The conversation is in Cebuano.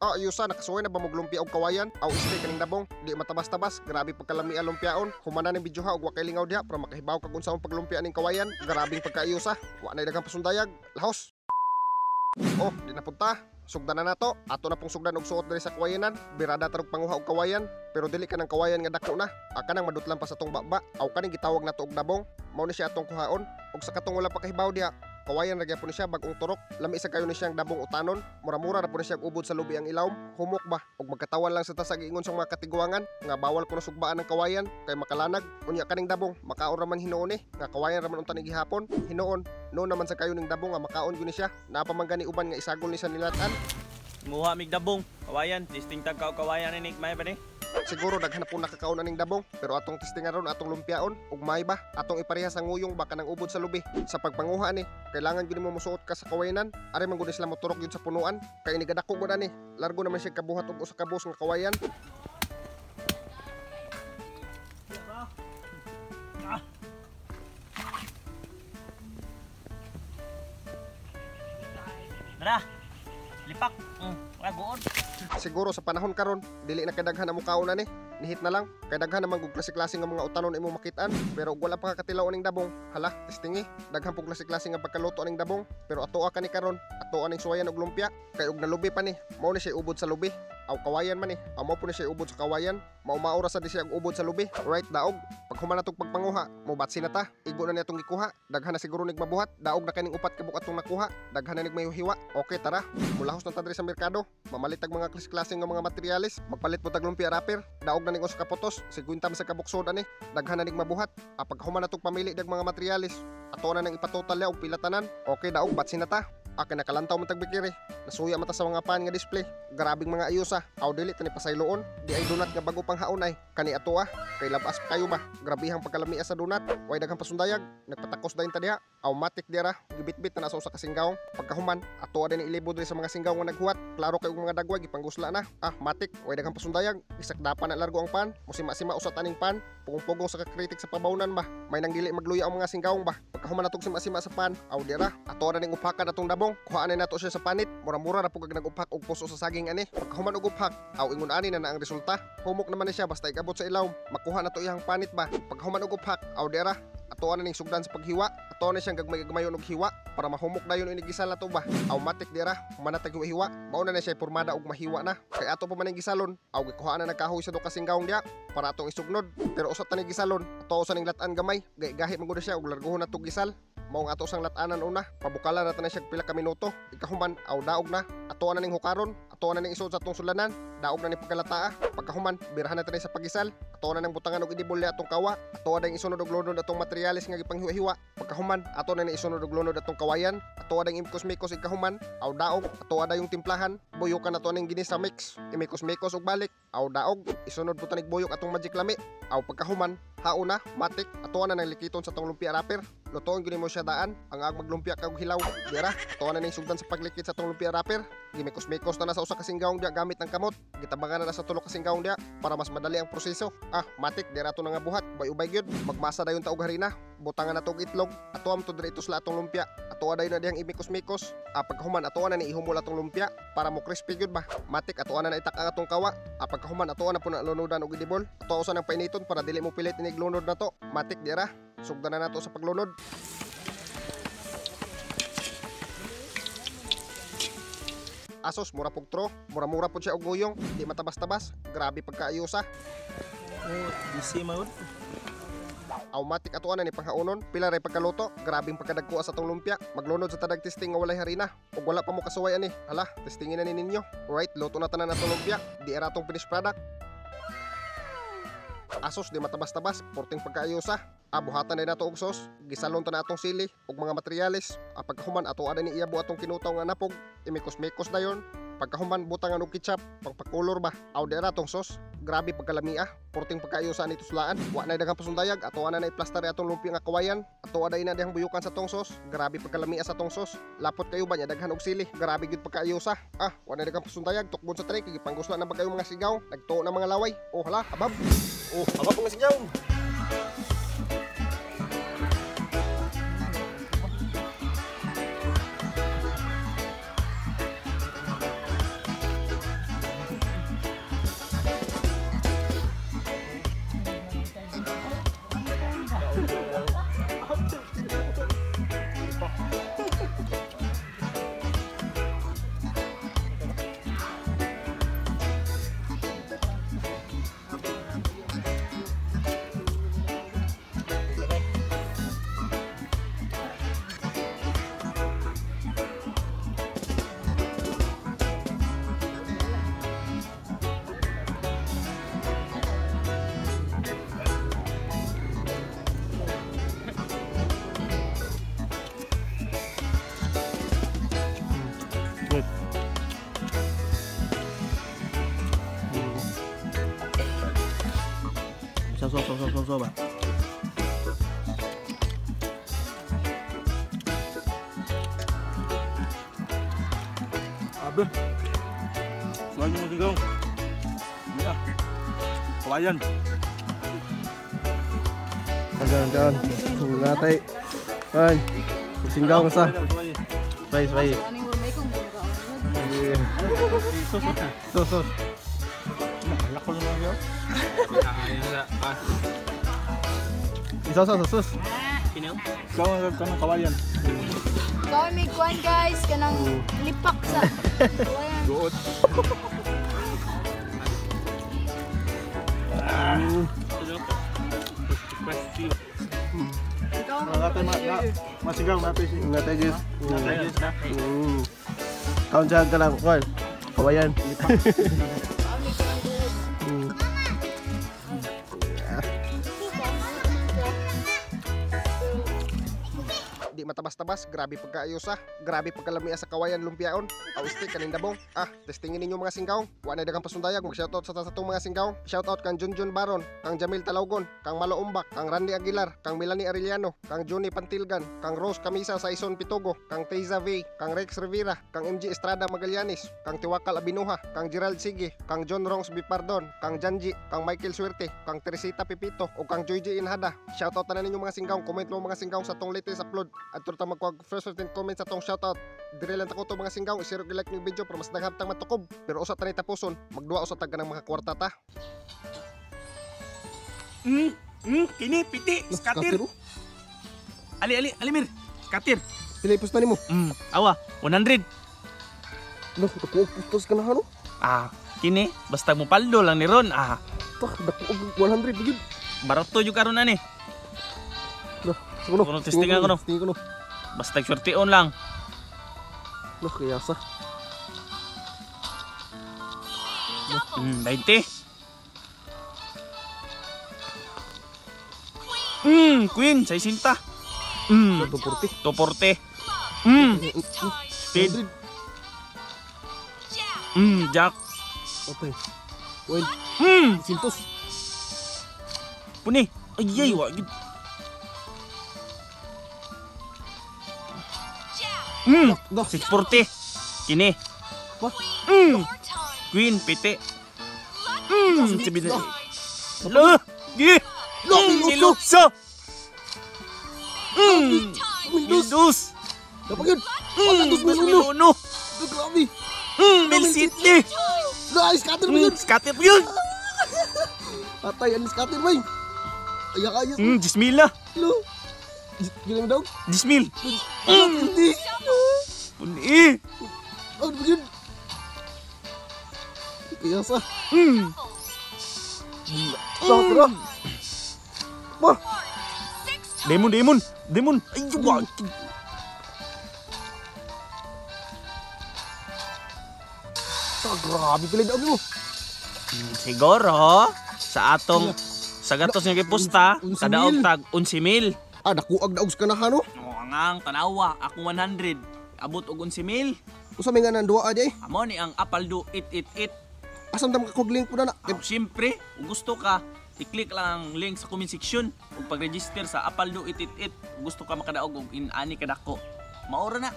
Ah, ayusa, nakasuway na ba moglumpia og kawayan? Aw este kaning dabong, di matabas-tabas, grabe pagkalami ang lumpiaon. Humana ning video ha og wa kay lingaw diha para makahibaw kag unsaon paglumpia ning kawayan. Grabing pagkaayusa, wa nay daghang pasundayag. Lahos. Oh, di na punta. Sugdan na nato. Ato na pong sugdan og suot diri sa kawayanan. Birada tarog panguha og kawayan, pero dili ka ng kawayan nga dako na. Aka nang madutlan pa sa tong baba. Aw kaning gitawag nato og dabong. Mao ni siya atong kuhaon. Og sa katong wala pa kahibaw diha, kawayan ra gyapon ni siya bag-ong turok. Lami sa kayo ni siyang dabong utanon. Mura-mura ra po ni siya ubod sa lubi ang ilawom. Humok ba? Og magkatawan lang sa tasag ingon sa mga katiguangan nga bawal kuno sugbaan ng kawayan kay makalanag. Unya kaning dabong makaon ra man hinuon eh. Nga kawayan ra man unta ni gihapon. Hinuon no naman sa kayo ning dabong nga makaon gyud ni siya. Naa pa man gani uban nga isagol ni sa nilatan. Muha mig dabong, kawayan, testing tag ka kawayan ni may ba ni? Siguro daghan na po nakakaon aning dabong, pero atong testingan ron atong lumpiaon ug may ba atong ipareha sa nguyong baka nang ubod sa lubi. Sa pagpanguha ani, kailangan gyud nimo mosuot ka sa kawayanan. Ari man gud sila moturok gyud sa punuan kay inigadako gud ani. Largo naman siya kabuhat og usa ka bus nga kawayan. Tara. Lipak. Guod. Siguro sa panahon karon dili na kay daghan ang mukaon ani. Nihit na lang kay daghan naman og klase-klase nga mga utanon imong makit-an, pero og wala pa katilaw aning dabong, hala, testingi. Daghan pug klase-klase nga pagkaluto aning dabong, pero atoa kani karon, atoa ning suwayan og lumpia kay og nalubi pa ni, mao ni siya ubod sa lubi. Aw kawayan man ni, aw mao po ni siya ubod sa kawayan, mao-mao ra sad ni siya og ubod sa lubi. Right daog, paghuman natong pagpanguha, mobatsi na ta, igo na ni atong gikuha, daghan na siguro nig mabuhat, daog na kaning upat ka buok atong nakuha, daghan na nig mahihiwa. Okay tara, mulahos na ta diri sa merkado, mamalit tag mga klase-klase nga mga materyales, magpalit po tag lumpia wrapper, daog na ning usa ka putos, 50 man sa kabuksod ani, daghan na nig mabuhat. Paghuman natong pamili dag mga materyales, ato na nang ipatotal ya og pila tanan. Okay daog, batsi na ta. Akin nakalantaw man tagbikiri. Nasuya man ta sa mga pan nga display. Grabing mga ayusa. Aw dili tani pasayloon. Di ay donut nga bago pang haon ay. Kani ato ah. Kay labas pa kayo ba. Grabihang pagkalamia sa donut. Way daghang pasundayag. Nagpatakos dayon ta diha. Automatic dira. Gibitbit na sa usa ka singgaw. Pagkahuman, ato din ilibo diri sa mga singgaw nga naghuwat. Klaro kay og mga dagway gipanggusla na. Ah, matik. Way daghang pasundayag. Isakdapan na largo ang pan. Musima-sima usa taning pan. Pugong-pugong sa kakritik sa pabawnan ba. May nang dili magluya ang mga singgaw ba. Pagkahuman natong sima-sima sa pan. Aw dira. Ato na ning upakan atong dabong. Kuhaan na nato siya sa panit. Mura-mura ra pug nag-upak og puso sa saging ani. Pagkahuman og upak, aw ingon ani na na ang resulta. Humok naman ni siya basta ikabot sa ilawom. Makuha na to iyang panit ba. Pagkahuman og upak, aw dira. Ato na ning sugdan sa paghiwa. Ato na siyang gagmay-gagmayon og hiwa para mahumok dayon ini gisal nato ba. Automatic dira, human na tag hiwa. Mao na na siya pormada og mahiwa na. Kay ato pa man ning gisalon, aw gikuha na nagkahoy sa duha ka singgawong diha para atong isugnod. Pero usa ta ning gisalon, ato usa ning lat-an gamay. Gahi man gud siya og larguhon nato gisal. Mao nga ato sang lat-anan una, pabukalan na ta na siya pila ka minuto. Ikahuman, aw daog na. Ato na ning hukaron, ato na ning isod sa atong sulanan. Daog na ning pagkalataa. Pagkahuman, birahan na ta sa pagisal. Ato na nang butangan og idibol atong kawa. Ato na ning isunod og lunod atong materyales nga gipanghiwa-hiwa. Pagkahuman, ato na ning isunod og lunod atong kawayan. Ato na ning imkos-mikos ikahuman, aw daog. Ato na yung timplahan. Buyukan ato ning ginis sa mix. Imikos-mikos og balik, aw daog. Isunod po tanig buyok atong magic lami. Aw pagkahuman, hauna, matik. Ato na nang likiton sa atong lumpia wrapper. Lutoon gyud nimo siya daan, ang ag maglumpia kag hilaw. Dira, ato na ning sugdan sa paglikit sa atong lumpia wrapper. Gimikos-mikos na na sa usa ka singgawong diha gamit ang kamot. Gitabangan na na sa tulo ka singgawong diha para mas madali ang proseso. Ah, matik dira ato na nga buhat. Ubay-ubay gyud. Magmasa dayon ta og harina. Butangan na to og itlog. Ato am to diri itusla atong lumpia. Ato dayon na dihang imikos-mikos. Ah, pagkahuman ato na ni ihumol atong lumpia para mo crispy gyud ba. Matik ato na na itak ang atong kawa. Ah, pagkahuman ato na po na lunodan og idibol. Ato usa nang painiton para dili mo pilit inig lunod na to. Matik dira. Sugdan na nato sa paglunod. Asos, mura pug tro, mura-mura pud siya og nguyong, di matabas-tabas, grabe pagkaayusa. Oh, busy man. Automatic ato na ni panghaonon, pila ray pagkaluto, grabing pagkadagko sa atong lumpia. Maglunod sa tadag testing nga walay harina. Ug wala pa mo kasuway ani. Hala, testingin na ni ninyo. Alright, luto na tanan atong lumpia. Di era atong finished product. Asos, di matabas-tabas, porting pagkaayusa. Abuhatan na nato og sauce, gisalon ta na atong sili ug mga materyales. Pagkahuman ato ada ni iyabo atong kinutaw nga napog, imikos-mikos dayon. Pagkahuman butangan og ketchup, pangpakulor ba. Aw dira atong sauce, grabe pagkalamia, porting pagkaayusa ni tuslaan. Wa nay daghang pasundayag, ato ana na iplastar atong lumpia nga kawayan. Ato ada na dihang buyukan sa tong sauce, grabe pagkalamia sa tong sauce. Lapot kayo ba nya daghan og sili, grabe gyud pagkaayusa. Ah, wa nay daghang pasundayag, tukbon sa tray kay gipangusla na ba kayo mga sigaw, nagtuo na mga laway. Oh hala, habab. Oh, habab mga sigaw. So so so so so ba. Abe. Suway mo sigaw. Yeah. Kawayan. Agan agan. Natay. Ay. Singgaw sa. Sway sway. So so. Lako naman yun. Isa sa sus. Kinaw? Ikaw ang kanang kawayan. Ikaw may kuan guys, kanang lipak sa kawayan. Goot. Ikaw Natay masigaw natay si. Natay guys. Natay guys na. Kaon siya ka lang kuan. Kawayan. Ikaw may kuan duod. Di matabas-tabas, grabe pagkaayos ah. Grabe pagkalamia sa kawayan lumpiaon. Aw este kaning dabong. Ah, testingin ninyo mga singgaw. Wa na daghang pasundayag, mag-shoutout sa tatong mga singgaw. Shoutout kang Junjun Baron, kang Jamil Talawgon, kang Malo Umbak, kang Randy Aguilar, kang Melanie Arellano, kang Johnny Pantilgan, kang Rose Camisa sa Ison Pitogo, kang Teiza V, kang Rex Rivera, kang MG Estrada Magallanes, kang Tiwakal Abinuha, kang Gerald Sige, kang John Rongs Bipardon, kang Janji, kang Michael Suerte, kang Teresita Pipito, o kang Joy J. Inhada. Shoutout na ninyo mga singgaw. Comment mo mga singgaw sa tong latest upload. At ta magkuha first 15 comments sa tong shoutout. Dire lang ta ko to mga singgaw, i-share og like ning video para mas daghan tang matukob. Pero usa ta ni tapuson, magduwa usa ta ganang mga kwarta ta. Kini piti, scatter. Ali ali ali mir. Scatter. Pila ipusta nimo? Awa, 100. Lo, dako og pustos ka na hano. Ah, kini basta mo paldo lang ni ron. Ah, Tak, dako og 100 bigid. barato jud karon ani. Lo, kuno. Kuno, testingan ko, no. Testingan ko no. Basta swerteon lang. Lo, kayasa. 20. Queen, 60. 240. 240. Speed. Jack. Okay. Well, sintos. Puni. Ay, ay, wa. Gid. Do. 640. Kini. What? Queen, piti. Sabi na. Lo, gi. Lo, Nilutso. Mildus. Dapat yun. Wala, dos mil uno. Uno. Do, grabe. Mil Sydney. Nice, scatter mo yun. Scatter mo yun. Patay, ang scatter mo yun. Ay, ayos. 10,000 na. Lo. Gila mo daw. 10,000. Hindi. Puni. Ano ba yun? Kayasa. Tara, tara. Ma. Demon, demon. Demon. Ay, wa. Ta, grabe pala daw mo. Siguro, sa atong sa gatos nga gipusta, 11,000. kadaog tag 11,000. Ah, nakuag daog sa kanahan, no? Oh, angang tanawa, akong 100. Abot og 11,000. Usa may nga nang duwa di eh. Amo ni ang Apaldo 888. Asam dam ka link po na na. Ah, siyempre, kung gusto ka, i-click lang ang link sa comment section ug pag-register sa Apaldo 888. Kung gusto ka makadaog og inani kadako. Maura na.